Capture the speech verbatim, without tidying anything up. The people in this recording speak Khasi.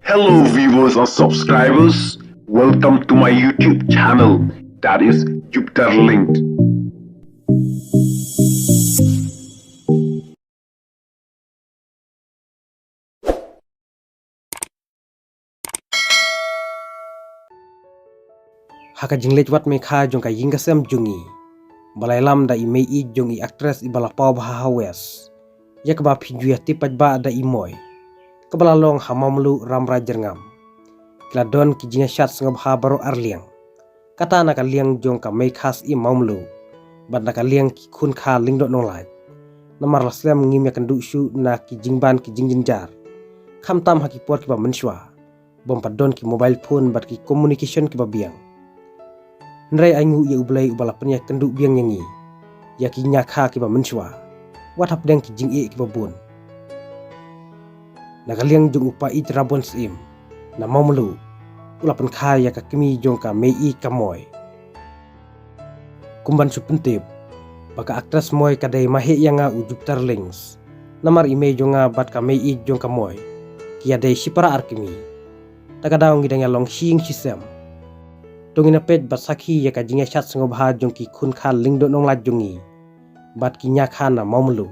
Hello viewers and subscribers, welcome to my YouTube channel, that is Jupiter Linked. Ha ka jingleit wad meikha jong ka ïing ka sem jong ngi, ba la ïalam da i mei-ïeit jong i actress iba la paw bha ha West, ïa kaba phi ju ïatip paidbah da i Moi, kaba la long ha Mawmluh, Rambrai, Jyrngam. Ki la don ki jingïashad sngewbha baroh arliang. Kata na ka liang jong ka mei khas i Mawmluh, bad na ka liang ki khun kha Lyngdoh Nonglait. Namar la slem ngim ïakynduh shuh na ki jingban ki jingjynjar, khamtam ha ki por kiba mynshuwa, bym pat don ki mobile phone bad ki communication kiba biang. Hynrei ainguh ïa U Blei uba la pynïakynduh biang ïa ngi, ïa ki ñiah kha kiba mynshuwa, wat hapdeng ki jingeh kiba bun. Na ka liang jong u Pa-ïeit Rabon Syiem na Mawmluh, u la pynkha ïa ka kmie jong ka mei-ïeit ka Moi. Kum ban shu pyntip ba ka actress Moi ka dei maheh ïa nga u Jupiter Links, namar i mei jong nga bad ka mei-ïeit jong ka Moi ki ïadei shipara ar kmie. Ta ka daw ngi dang ïalong shi ïing shi sem. To ngin ïa peit bad sakhi ïa ka jingïashad sngewbha jong ki khun kha Lyngdoh Nonglait jong ngi bad ki ñiah kha na Mawmluh.